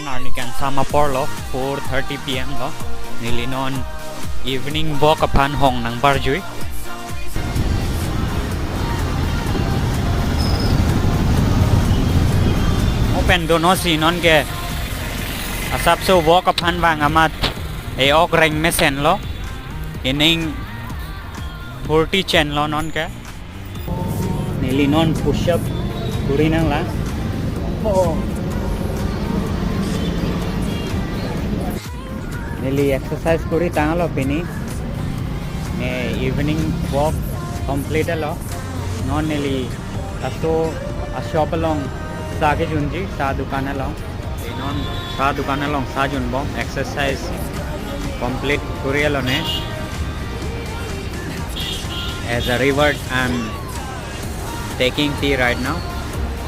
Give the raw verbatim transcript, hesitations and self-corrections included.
Arni kangsam apor lo, four thirty P M lo. Neli non evening walk aphan hong nangbarjui. Mo pen dono si non ke asapso walk aphan vang amat e-ok reng mesen lo. Ining forty chen lo non ke. Neli non push up kuri nanglang. Oh. Neli exercise kuri tanglo pini. Ne evening walk complete lo. Non neli laso a-shop along sa kejunji, sa dukan along. Non sa dukan along sa junbom, exercise complete kuri lo ne. As a reward, I'm taking tea right now.